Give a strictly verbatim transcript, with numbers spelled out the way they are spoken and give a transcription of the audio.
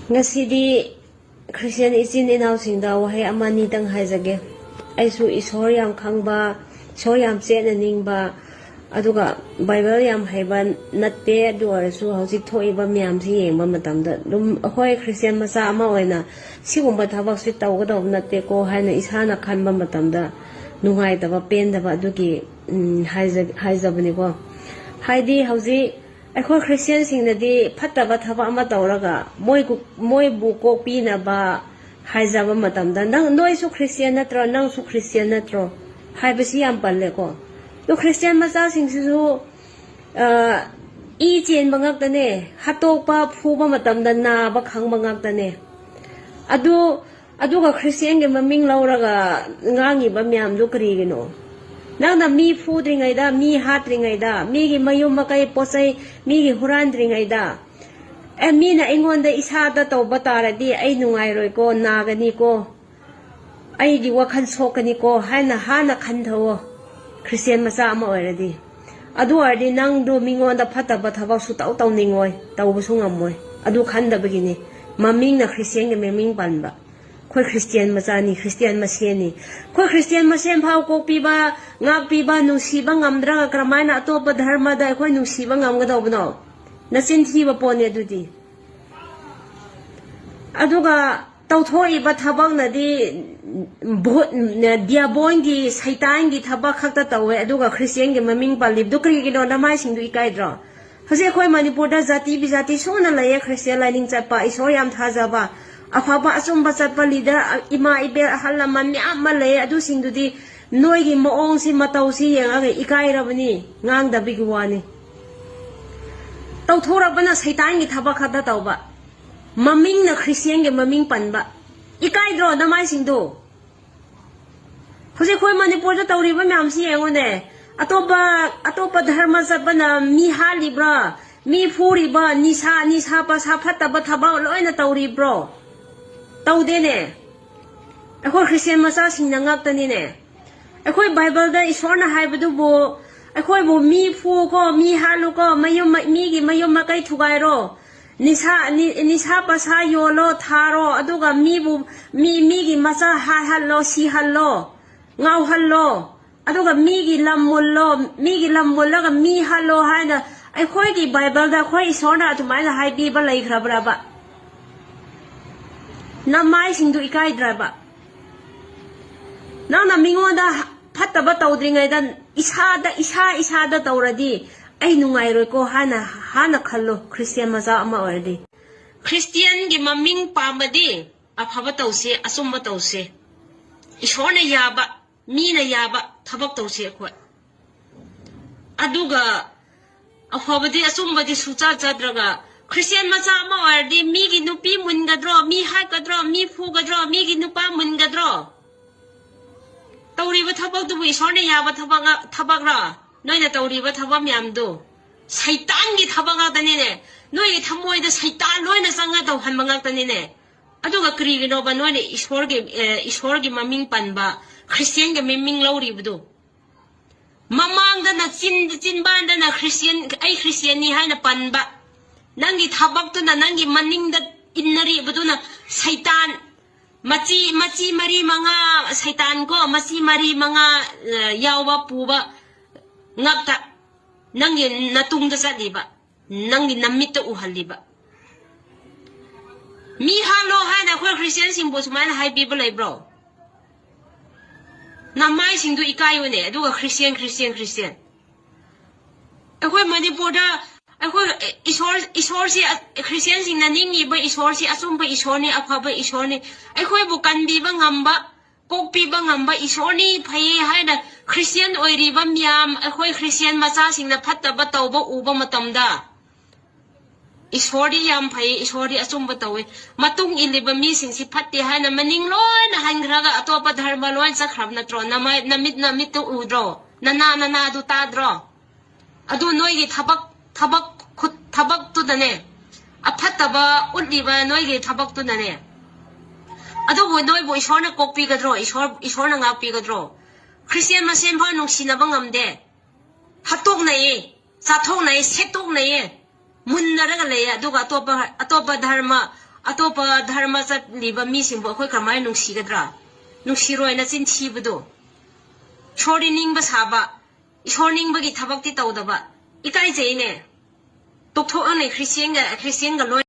ꯉꯁꯤꯗꯤ ꯈ꯭ꯔꯤꯁꯇꯤꯌꯥꯟ ꯏꯆꯤꯟ ꯏꯅꯥꯎꯁꯤꯡꯗ ꯋꯥꯍꯩ ꯑꯃ ꯑꯅꯤꯗꯪ ꯍꯥꯏꯖꯒꯦ꯫ ꯑꯩꯁꯨ ꯏꯁꯣꯔ ꯌꯥꯝ ꯈꯪꯕ, ꯏꯁꯣꯔ ꯌꯥꯝ ꯆꯦꯠꯅ ꯅꯤꯡꯕ, ꯑꯗꯨꯒ ꯕꯥꯏꯕꯜ ꯌꯥꯝ ꯍꯩꯕ ꯅꯠꯇꯦ꯫ ꯑꯗꯨ ꯑꯣꯏꯔꯁꯨ ꯍꯧꯖꯤꯛ ꯊꯣꯛꯏꯕ ꯃꯌꯥꯝꯁꯤ ꯌꯦꯡꯕ ꯃꯇꯝꯗ ꯑꯗꯨꯝ ꯑꯩꯈꯣꯏ ꯈ꯭ꯔꯤꯁꯇꯤꯌꯥꯟ ꯃꯆꯥ ꯑꯃ ꯑꯣꯏꯅ ꯁꯤꯒꯨꯝꯕ ꯊꯕꯛꯁꯤ ꯇꯧꯒꯗꯧꯕ ꯅꯠꯇꯦꯀꯣ ꯍꯥꯏꯅ ꯏꯁꯥꯅ ꯈꯟꯕ ꯃꯇꯝꯗ ꯅꯨꯡꯉꯥꯏꯇꯕ, ꯄꯦꯟꯗꯕ ꯑꯗꯨꯒꯤ, ꯎꯝ, ꯍꯥꯏꯖ-, ꯍꯥꯏꯖꯕꯅꯤꯀꯣ꯫ ꯍꯥꯏꯗꯤ ꯍꯧꯖꯤꯛ ꯑꯩꯈꯣꯏ ꯈ꯭ꯔꯤꯁꯇꯤꯌꯥꯟꯁꯤꯡꯅꯗꯤ ꯐꯠꯇꯕ ꯊꯕꯛ ꯑꯃ ꯇꯧꯔꯒ ꯃꯣꯏ, ꯃꯣꯏꯕꯨ ꯀꯣꯛꯄꯤꯅꯕ ꯍꯥꯏꯖꯕ ꯃꯇꯝꯗ, "ꯅꯪ, ꯅꯣꯏꯁꯨ ꯈ꯭ꯔꯤꯁꯇꯤꯌꯥꯟ ꯅꯠꯇ꯭ꯔꯣ? ꯅꯪꯁꯨ ꯈ꯭ꯔꯤꯁꯇꯤꯌꯥꯟ ꯅꯠꯇ꯭ꯔꯣ?" ꯍꯥꯏꯕꯁꯤ ꯌꯥꯝ ꯄꯜꯂꯦꯀꯣ꯫ ꯑꯗꯣ ꯈ꯭ꯔꯤꯁꯇꯤꯌꯥꯟ ꯃꯆꯥꯁꯤꯡꯁꯤꯁꯨ, ꯑ, ꯏ ꯆꯦꯟꯕ ꯉꯥꯛꯇꯅꯦ, ꯍꯥꯠꯇꯣꯛꯄ, ꯐꯨꯕ ꯃꯇꯝꯗ ꯅꯥꯕ ꯈꯪꯕ ꯉꯥꯛꯇꯅꯦ꯫ ꯑꯗꯨ, ꯑꯗꯨꯒ ꯈ꯭ꯔꯤꯁꯇꯤꯌꯥꯟꯒꯤ ꯃꯃꯤꯡ ꯂꯧꯔꯒ ꯉꯥꯡꯉꯤꯕ ꯃꯌꯥꯝꯗꯨ ꯀꯔꯤꯒꯤꯅꯣ? ꯅꯪꯅ ꯃꯤ ꯐꯨꯗ꯭ꯔꯤꯉꯩꯗ, ꯃꯤ ꯍꯥꯠꯇ꯭ꯔꯤꯉꯩꯗ, ꯃꯤꯒꯤ ꯃꯌꯨꯝ ꯃꯀꯩ ꯄꯣꯠ ꯆꯩ ꯃꯤꯒꯤ ꯍꯨꯔꯥꯟꯗ꯭ꯔꯤꯉꯩꯗ, ꯑꯦ, ꯃꯤꯅ ꯑꯩꯉꯣꯟꯗ ꯏꯁꯥꯗ ꯇꯧꯕ ꯇꯥꯔꯗꯤ ꯑꯩ ꯅꯨꯡꯉꯥꯏꯔꯣꯏꯀꯣ, ꯅꯥꯒꯅꯤꯀꯣ, ꯑꯩꯒꯤ ꯋꯥꯈꯜ ꯁꯣꯛꯀꯅꯤꯀꯣ ꯍꯥꯏꯅ ꯍꯥꯟꯅ ꯈꯟꯊꯧꯑꯣ, ꯈ꯭ꯔꯤꯁꯇꯤꯌꯥꯟ ꯃꯆꯥ ꯑꯃ ꯑꯣꯏꯔꯗꯤ꯫ ꯑꯗꯨ ꯑꯣꯏꯔꯗꯤ ꯅꯪꯗꯣ ꯃꯤꯉꯣꯟꯗ ꯐꯠꯇꯕ ꯊꯕꯛ ꯁꯨꯇꯧ ꯇꯧꯅꯤꯡꯉꯣꯏ, ꯇꯧꯕꯁꯨ ꯉꯝꯃꯣꯏ꯫ ꯑꯗꯨ ꯈꯟꯗꯕꯒꯤꯅꯤ꯫ ꯃꯃꯤꯡꯅ ꯈ꯭ꯔꯤꯁꯇꯤꯌꯥꯟꯒꯤ ꯃꯃꯤꯡ ꯄꯟꯕ꯫ ꯑꯩꯈꯣꯏ ꯈ꯭ꯔꯤꯁꯇꯤꯌꯥꯟ ꯃꯆꯥꯅꯤ, ꯈ꯭ꯔꯤꯁꯇꯤꯌꯥꯟ ꯃꯁꯦꯟꯅꯤ꯫ ꯑꯩꯈꯣꯏ ꯈ꯭ꯔꯤꯁꯇꯤꯌꯥꯟ ꯃꯁꯦꯟ ꯐꯥꯎ ꯀꯣꯛꯄꯤꯕ, ꯉꯥꯛꯄꯤꯕ, ꯅꯨꯡꯁꯤꯕ ꯉꯝꯗ꯭ꯔꯒ ꯀꯔꯝꯍꯥꯏꯅ ꯑꯇꯣꯞꯄ ꯙꯔꯃꯗ ꯑꯩꯈꯣꯏ ꯅꯨꯡꯁꯤꯕ ꯉꯝꯒꯗꯧꯕꯅꯣ? ꯅꯆꯤꯟ ꯊꯤꯕ ꯄꯣꯠꯅꯤ ꯑꯗꯨꯗꯤ꯫ ꯑꯗꯨꯒ ꯇꯧꯊꯣꯛꯏꯕ ꯊꯕꯛꯅꯗꯤ ꯚꯨꯠ, ꯗꯤꯌꯥꯕꯣꯟꯒꯤ, ꯁꯩꯇꯥꯟꯒꯤ ꯊꯕꯛ ꯈꯛꯇ ꯇꯧꯋꯦ, ꯑꯗꯨꯒ ꯈ꯭ꯔꯤꯁꯇꯤꯌꯥꯟꯒꯤ ꯃꯃꯤꯡ ꯄꯜꯂꯤꯕꯗꯨ ꯀꯔꯤꯒꯤꯅꯣ? ꯅꯃꯥꯏꯁꯤꯡꯗꯨ ꯏꯀꯥꯏꯗ꯭ꯔꯣ? ꯍꯧꯖꯤꯛ ꯑꯩꯈꯣꯏ ꯃꯅꯤꯄꯨꯔꯗ ꯖꯥꯇꯤ ꯕꯤꯖꯥꯇꯤ ꯁꯨꯅ ꯂꯩꯌꯦ, ꯈ꯭ꯔꯤꯁꯇꯤꯌꯥꯟ ꯂꯥꯏꯅꯤꯡ ꯆꯠꯄ, ꯏꯁꯣꯔ ꯌꯥꯝ ꯊꯥꯖꯕ, ꯑꯐꯕ ꯑꯆꯨꯝꯕ ꯆꯠꯄ ꯂꯤꯗꯔ, ꯏꯃꯥ ꯏꯕꯦꯜ ꯑꯍꯜ ꯂꯃꯟ ꯃꯌꯥꯝ ꯑꯃ ꯂꯩꯌꯦ꯫ ꯑꯗꯨꯁꯤꯡꯗꯨꯗꯤ ꯅꯣꯏꯒꯤ ꯃꯑꯣꯡꯁꯤ ꯃꯇꯧꯁꯤ ꯌꯦꯡꯉꯒ ꯏꯀꯥꯏꯔꯕꯅꯤ, ꯉꯥꯡꯗꯕꯒꯤ ꯋꯥꯅꯤ꯫ ꯇꯧꯊꯣꯔꯛꯄꯅ ꯁꯩꯇꯥꯟꯒꯤ ꯊꯕꯛ ꯈꯛꯇ ꯇꯧꯕ, ꯃꯃꯤꯡꯅ ꯈ꯭ꯔꯤꯁꯇꯤꯌꯥꯟꯒꯤ ꯃꯃꯤꯡ ꯄꯟꯕ꯫ ꯏꯀꯥꯏꯗ꯭ꯔꯣ ꯅꯃꯥꯏꯁꯤꯡꯗꯣ? ꯍꯧꯖꯤꯛ ꯑꯩꯈꯣꯏ ꯃꯅꯤꯄꯨꯔꯗ ꯇꯧꯔꯤꯕ ꯃꯌꯥꯝꯁꯤ ꯌꯦꯡꯉꯨꯅꯦ꯫ ꯑꯇꯣꯞꯄ, ꯑꯇꯣꯞꯄ ꯙꯔꯃ ꯆꯠꯄꯅ ꯃꯤ ꯍꯥꯠꯂꯤꯕ꯭ꯔꯥ? ꯃꯤ ꯐꯨꯔꯤꯕ, ꯅꯤꯁꯥ, ꯅꯤꯁꯥ ꯄꯁꯥ ꯐꯠꯇꯕ ꯊꯕꯛ ꯂꯣꯏꯅ ꯇꯧꯔꯤꯕ꯭ꯔꯣ? ꯇꯧꯗꯦꯅꯦ꯫ ꯑꯩꯈꯣꯏ ꯈ꯭ꯔꯤꯁꯇꯤꯌꯥꯟ ꯃꯆꯥꯁꯤꯡꯅ ꯉꯥꯛꯇꯅꯤꯅꯦ꯫ ꯑꯩꯈꯣꯏ ꯕꯥꯏꯕꯜꯗ ꯏꯁꯣꯔꯅ ꯍꯥꯏꯕꯗꯨꯕꯨ, ꯑꯩꯈꯣꯏꯕꯨ ꯃꯤ ꯐꯨꯀꯣ, ꯃꯤ ꯍꯥꯠꯂꯨꯀꯣ, ꯃꯌꯨꯝ, ꯃꯤꯒꯤ ꯃꯌꯨꯝ ꯃꯀꯩ ꯊꯨꯒꯥꯏꯔꯣ, ꯅꯤꯁꯥ ꯅꯤ- ꯅꯤꯁꯥ ꯄꯁꯥ ꯌꯣꯜꯂꯣ, ꯊꯥꯔꯣ, ꯑꯗꯨꯒ ꯃꯤꯕꯨ ꯃꯤ ꯃꯤꯒꯤ ꯃꯆꯥ ꯍꯥꯠꯍꯜꯂꯣ, ꯁꯤꯍꯜꯂꯣ, ꯉꯥꯎꯍꯜꯂꯣ, ꯑꯗꯨꯒ ꯃꯤꯒꯤ ꯂꯝ ꯃꯨꯜꯂꯣ, ꯃꯤꯒꯤ ꯂꯝ ꯃꯨꯜꯂꯒ ꯃꯤ ꯍꯥꯠꯂꯣ ꯍꯥꯏꯅ ꯑꯩꯈꯣꯏꯒꯤ ꯕꯥꯏꯕꯜꯗ ꯑꯩꯈꯣꯏ ꯏꯁꯣꯔꯅ ꯑꯗꯨꯃꯥꯏꯅ ꯍꯥꯏꯕꯤꯕ ꯂꯩꯈ꯭ꯔꯕ꯭ꯔꯕ? ꯅꯃꯥꯏꯁꯤꯡꯗꯨ ꯏꯀꯥꯏꯗ꯭ꯔꯕ? ꯅꯪꯅ ꯃꯤꯉꯣꯟꯗ ꯐꯠꯇꯕ ꯇꯧꯗ꯭ꯔꯤꯉꯩꯗ ꯏꯁꯥꯗ ꯏꯁꯥ ꯏꯁꯥꯗ ꯇꯧꯔꯗꯤ ꯑꯩ ꯅꯨꯡꯉꯥꯏꯔꯣꯏꯀꯣ ꯍꯥꯏꯅ ꯍꯥꯟꯅ ꯈꯜꯂꯣ꯫ ꯈ꯭ꯔꯤꯁꯇꯤꯌꯥꯟ ꯃꯆꯥ ꯑꯃ ꯑꯣꯏꯔꯗꯤ, ꯈ꯭ꯔꯤꯁꯇꯤꯌꯥꯟꯒꯤ ꯃꯃꯤꯡ ꯄꯥꯝꯕꯗꯤ ꯑꯐꯕ ꯇꯧꯁꯦ, ꯑꯆꯨꯝꯕ ꯇꯧꯁꯦ, ꯏꯁꯣꯔꯅ ꯌꯥꯕ, ꯃꯤꯅ ꯌꯥꯕ ꯊꯕꯛ ꯇꯧꯁꯦ ꯑꯩꯈꯣꯏ꯫ ꯑꯗꯨꯒ ꯑꯐꯕꯗꯤ, ꯑꯆꯨꯝꯕꯗꯤ ꯁꯨꯆꯠ ꯆꯠꯇ꯭ꯔꯒ, ꯈ꯭ꯔꯤꯁꯇꯤꯌꯥꯟ ꯃꯆꯥ ꯑꯃ ꯑꯣꯏꯔꯗꯤ ꯃꯤꯒꯤ ꯅꯨꯄꯤ ꯃꯨꯟꯒꯗ꯭ꯔꯣ, ꯃꯤ ꯍꯥꯠꯀꯗ꯭ꯔꯣ, ꯃꯤ ꯐꯨꯒꯗ꯭ꯔꯣ, ꯃꯤꯒꯤ ꯅꯨꯄꯥ ꯃꯨꯟꯒꯗ꯭ꯔꯣ? ꯇꯧꯔꯤꯕ ꯊꯕꯛꯇꯨꯕꯨ ꯏꯁꯣꯔꯅ ꯌꯥꯕ ꯊꯕꯛ ꯉꯥ- ꯊꯕꯛꯔꯣ? ꯅꯣꯏꯅ ꯇꯧꯔꯤꯕ ꯊꯕꯛ ꯃꯌꯥꯝꯗꯨ ꯁꯩꯇꯥꯟꯒꯤ ꯊꯕꯛ ꯉꯥꯛꯇꯅꯤꯅꯦ꯫ ꯅꯣꯏꯒꯤ ꯊꯃꯣꯏꯗ ꯁꯩꯇꯥꯟ ꯂꯣꯏꯅ ꯆꯪꯉ ꯇꯧꯍꯟꯕ ꯉꯥꯛꯇꯅꯤꯅꯦ꯫ ꯑꯗꯨꯒ ꯀꯔꯤꯒꯤꯅꯣꯕ ꯅꯣꯏꯅ ꯏꯁꯣꯔꯒꯤ ꯑꯦ, ꯏꯁꯣꯔꯒꯤ ꯃꯃꯤꯡ ꯄꯟꯕ, ꯈ꯭ꯔꯤꯁꯇꯤꯌꯥꯟꯒꯤ ꯃꯃꯤꯡ ꯂꯧꯔꯤꯕꯗꯨ? ꯃꯃꯥꯡꯗꯅ ꯆꯤꯟ ꯆꯤꯟꯕꯥꯟꯗꯅ ꯈ꯭ꯔꯤꯁꯇꯤꯌꯥꯟ, ꯑꯩ ꯈ꯭ꯔꯤꯁꯇꯤꯌꯥꯟꯅꯤ ꯍꯥꯏꯅ ꯄꯟꯕ, ꯅꯪꯒꯤ ꯊꯕꯛꯇꯨꯅ, ꯅꯪꯒꯤ ꯃꯅꯤꯡꯗ ꯏꯟꯅꯔꯤꯕꯗꯨꯅ ꯁꯩꯇꯥꯟ, ꯃꯆꯤ ꯃꯆꯤ ꯃꯔꯤ ꯃꯉꯥ, ꯁꯩꯇꯥꯟ ꯀꯣ, ꯃꯆꯤ ꯃꯔꯤ ꯃꯉꯥ ꯑ, ꯌꯥꯎꯕ ꯄꯨꯕ ꯉꯥꯛꯇ ꯅꯪꯒꯤ ꯅꯇꯨꯡꯗ ꯆꯠꯂꯤꯕ, ꯅꯪꯒꯤ ꯅꯃꯤꯠꯇ ꯎꯍꯜꯂꯤꯕ꯫ ꯃꯤ ꯍꯥꯠꯂꯣ ꯍꯥꯏꯅ ꯑꯩꯈꯣꯏ ꯈ꯭ꯔꯤꯁꯇꯤꯌꯥꯟꯁꯤꯡꯕꯨ ꯁꯨꯃꯥꯏꯅ ꯍꯥꯏꯕꯤꯕ ꯂꯩꯕ꯭ꯔꯣ? ꯅꯃꯥꯏꯁꯤꯡꯗꯨ ꯏꯀꯥꯏꯌꯨꯅꯦ꯫ ꯑꯗꯨꯒ ꯈ꯭ꯔꯤꯁꯇꯤꯌꯥꯟ, ꯈ꯭ꯔꯤꯁꯇꯤꯌꯥꯟ, ꯈ꯭ꯔꯤꯁꯇꯤꯌꯥꯟ꯫ ꯑꯩꯈꯣꯏ ꯃꯅꯤꯄꯨꯔꯗ ꯑꯩꯈꯣꯏ ꯏꯁꯣꯔ, ꯏꯁꯣꯔꯁꯤ, ꯈ꯭ꯔꯤꯁꯇꯤꯌꯥꯟꯁꯤꯡꯅ ꯅꯤꯡꯉꯤꯕ ꯏꯁꯣꯔꯁꯤ ꯑꯆꯨꯝꯕ ꯏꯁꯣꯔꯅꯤ, ꯑꯐꯕ ꯏꯁꯣꯔꯅꯤ꯫ ꯑꯩꯈꯣꯏꯕꯨ ꯀꯟꯕꯤꯕ ꯉꯝꯕ, ꯀꯣꯛꯄꯤꯕ ꯉꯝꯕ ꯏꯁꯣꯔꯅꯤ, ꯐꯩꯌꯦ ꯍꯥꯏꯅ ꯈ꯭ꯔꯤꯁꯇꯤꯌꯥꯟ ꯑꯣꯏꯔꯤꯕ ꯃꯤꯌꯥꯝ, ꯑꯩꯈꯣꯏ ꯈ꯭ꯔꯤꯁꯇꯤꯌꯥꯟ ꯃꯆꯥꯁꯤꯡꯅ ꯐꯠꯇꯕ ꯇꯧꯕ ꯎꯕ ꯃꯇꯝꯗ, "ꯏꯁꯣꯔꯗꯤ ꯌꯥꯝ ꯐꯩ, ꯏꯁꯣꯔꯗꯤ ꯑꯆꯨꯝꯕ ꯇꯧꯋꯤ, ꯃꯇꯨꯡ ꯏꯜꯂꯤꯕ ꯃꯤꯁꯤꯡꯁꯤ ꯐꯠꯇꯦ" ꯍꯥꯏꯅ ꯃꯅꯤꯡ ꯂꯣꯏꯅ ꯍꯟꯈ꯭ꯔꯒ ꯑꯇꯣꯞꯄ ꯙꯔꯃ ꯂꯣꯏ ꯆꯠꯈ꯭ꯔꯕ ꯅꯠꯇ꯭ꯔꯣ? ꯅꯃꯥꯏ-, ꯅꯃꯤꯠ, ꯅꯃꯤꯠꯇ ꯎꯗ꯭ꯔꯣ? ꯅꯅꯥ, ꯅꯅꯥꯗꯨ ꯇꯥꯗ꯭ꯔꯣ? ꯑꯗꯨ ꯅꯣꯏꯒꯤ ꯊꯕꯛ, ꯊꯕꯛ ꯈꯨꯠ, ꯊꯕꯛꯇꯨꯗꯅꯦ, ꯑꯐꯠꯇꯕ ꯎꯠꯂꯤꯕ ꯅꯣꯏꯒꯤ ꯊꯕꯛꯇꯨꯅꯅꯦ꯫ ꯑꯗꯨꯕꯨ ꯅꯣꯏꯕꯨ ꯏꯁꯣꯔꯅ ꯀꯣꯛꯄꯤꯒꯗ꯭ꯔꯣ? ꯏꯁꯣꯔ, ꯏꯁꯣꯔꯅ ꯉꯥꯛꯄꯤꯒꯗ꯭ꯔꯣ? ꯈ꯭ꯔꯤꯁꯇꯤꯌꯥꯟ ꯃꯁꯦꯟ ꯐꯥꯎ ꯅꯨꯡꯁꯤꯅꯕ ꯉꯝꯗꯦ꯫ ꯍꯥꯠꯇꯣꯛꯅꯩꯌꯦ, ꯆꯥꯊꯣꯛꯅꯩꯌꯦ, ꯁꯦꯠꯇꯣꯛꯅꯩꯌꯦ꯫ ꯃꯨꯟꯅꯔꯒ ꯂꯩꯌꯦ꯫ ꯑꯗꯨꯒ ꯑꯇꯣꯞꯄ ꯑꯇꯣꯞꯄ ꯙꯔꯃ ꯑꯇꯣꯞꯄ ꯙꯔꯃ ꯆꯠꯂꯤꯕ ꯃꯤꯁꯤꯡꯕꯨ ꯑꯩꯈꯣꯏ ꯀꯃꯥꯏꯅ ꯅꯨꯡꯁꯤꯒꯗ꯭ꯔꯥ? ꯅꯨꯡꯁꯤꯔꯣꯏꯅ ꯆꯤꯟꯊꯤꯕꯗꯣ꯫ ꯏꯁꯣꯔꯗꯤ ꯅꯤꯡꯕ ꯁꯥꯕ, ꯏꯁꯣꯔ ꯅꯤꯡꯕꯒꯤ ꯊꯕꯛꯇꯤ ꯇꯧꯗꯕ꯫ ꯏꯀꯥꯏꯖꯩꯅꯦ꯫ ꯇꯣꯛꯊꯣꯛꯑꯅꯦ ꯈ꯭ꯔꯤꯁꯇꯤꯌꯟꯒ ꯈ꯭ꯔꯤꯁꯇꯤꯌꯟꯒ ꯂꯣꯏ